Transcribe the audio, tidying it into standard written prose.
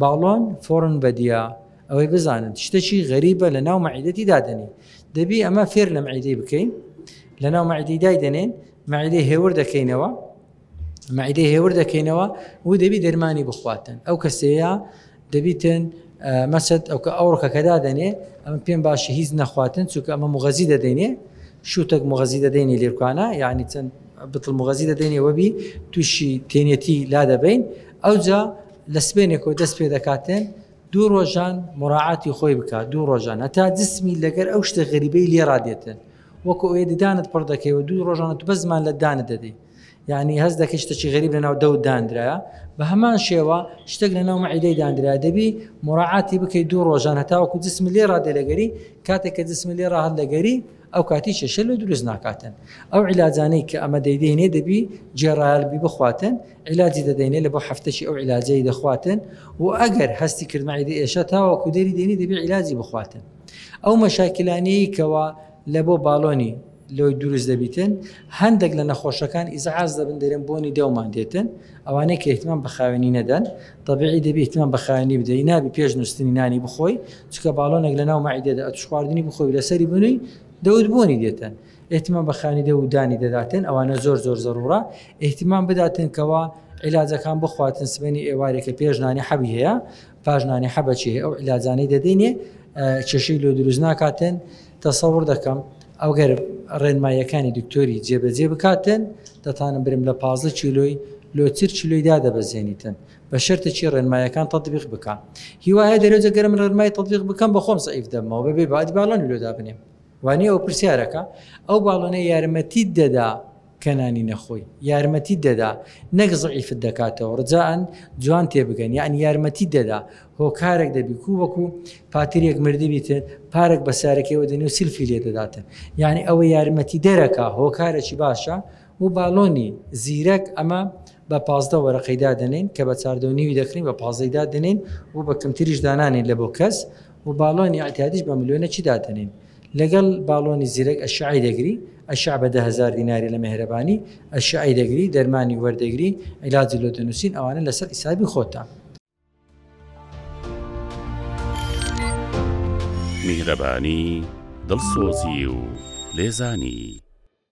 باڵۆن فۆرن بەدیە ئەوەی بزانن شتەکی غەریبە لە ناو مەعیدەتی دادەنێ دەبی ئەمە فێر لە مەعیدەی بکەین لە ناو مەعیدەی دایدەنێن مەعیدەی هێور دەکەینەوە مەعیدەی هێور دەکەینەوە و دەبی دەرمانی بخواتن ئەو کەسەیە دەبیتن مەسەد ئەو کە ئەو ڕکەکە دادەنێ ئەمە پێم باشە هیچ نەخواتن چونکە ئەمە مغەزی دەدەینێ شوتەک مغەزی دەدەینێ لێرکانە یعنی چەند بتڵ مغەزی دەدەینێ وەبی تووشی تێنێتی لا دەبین ئەوجا لە سبێنێکەوە دەست پێ دەکاتن دوو ڕۆژان مراعاتی خۆی بکات دوو ڕۆژان هەتا جسمی لەگەر ئەو شتە غەریبەی لێ ڕادێتن وەکو ئەوەی ددانت پڕ دەکەی و دوو ڕۆژانە تو بەس زمان لە دانت دەدەی یعنی هەست دەکەی شتێکی غەریب لەناو دەوت دانرایە بە هەمان شێوە شتێک لەناو مەعیدەی دانرایە دەبی مراعاتی بکەی دوو ڕۆژان هەتاوەکو جسم لێ ڕادێ لەگەری کاتێک کە جسم لێ ڕاهات لەگەری ئەو کاتی کێشە لۆ دروست ناکاتن ئەو عیلاجانەی کە ئەمە دەیدەینێ دەبی جێڕایەل بی بخواتن عیلاجی دەدەینێ لە بۆ هەفتەکی ئەو عیلاجەی دەخواتن و ئەگەر هەستی کرد مەعیدە ئێشە تاوەکو دەری دێنی دەبی عیلاجی بخواتن ئەو مەشاکلانەی کەوا لە بۆ باڵۆنی لۆی دروست دەبیتن هەندێک لە نەخۆشەکان ئیزعاز دەبن دەرێن بۆنی دەومان دێتن ئەوانەی کە ئیهتمام بە خاوێنی نەدەن تەبیعی دەبی ئیهتمام بە خاوێنی بدەی نابی پێش نووستنی نانی بخۆی چونکە باڵۆنێک لە ناو مەعیدەدا ئەتوش خواردنی بخۆی و لەسەری بنووی دەوت بۆنی دێتن ئیهتمام بە خاوێنی دەو و دانی دەداتن ئەوانە زۆر زۆر زەرورە ئیهتمام بداتن کەوا عیلاجەکان بخواتن سبەینی ئێوارێکە پێش نانی حەبی هەیە پاش نانی حەبەکی هەیە ئەو عیلاجانەی دەدەینێ کێشەی لۆ دروست ناکاتن تەسەوڕ دەکەم ئەوگەر ڕێنماییەکانی دکتۆری جێبەجێ بکاتن دەتانم برم لە 15 کیلۆی لۆ چر کیلۆی دادەبەزێنیتن بە شەرتێکی ڕێنمایەکان تەطبیق بکە هیوایە دەرەجە گەرم من ڕێنمای تەطبیق بکەم بە خۆم زەعیف دەبمەوە بەبێ بادی باڵۆنی لۆ دابنێم وانیە ئەو پرسیارەکە ئەو باڵۆنە یارمەتیت دەدا کە نانی نەخۆی یارمەتیت دەدا نەک زعیفت دەکاتەوە ڕجاء جوان تێبگەن یعنی یارمەتیت دەدا هۆکارێک دەبی کو وەکو پاتریەک مردبیتن پارێک بە سارەکەیەوە دەنێ و سلفی لێ دەداتن یعنی ئەوە یارمەتی دەرەکە هۆکارێکی باشە و باڵۆنی زیرەک ئەمە بە 15 وەرەقەی دادەنین کە بە چاردە و نیوی دەکرین بە پازدەی دادەنین و بە کەمتریش دانانین لە بۆ کەس و باڵۆنی ئیعتیادیش بە ملیۆنەکی دادەنین لەگەڵ باڵۆنی زیرەک ئەشعەی دەگری، ئەشعە بە 10,000 دیناری لە مێهرەبانی، ئەشعەی دەگری، دەرمانی وەردەگری، عیلاجی لۆ دەنووسین، ئەوانە لەسەر حیسابی خۆتە. میهرەبانی، دڵسۆزی و لێزانی.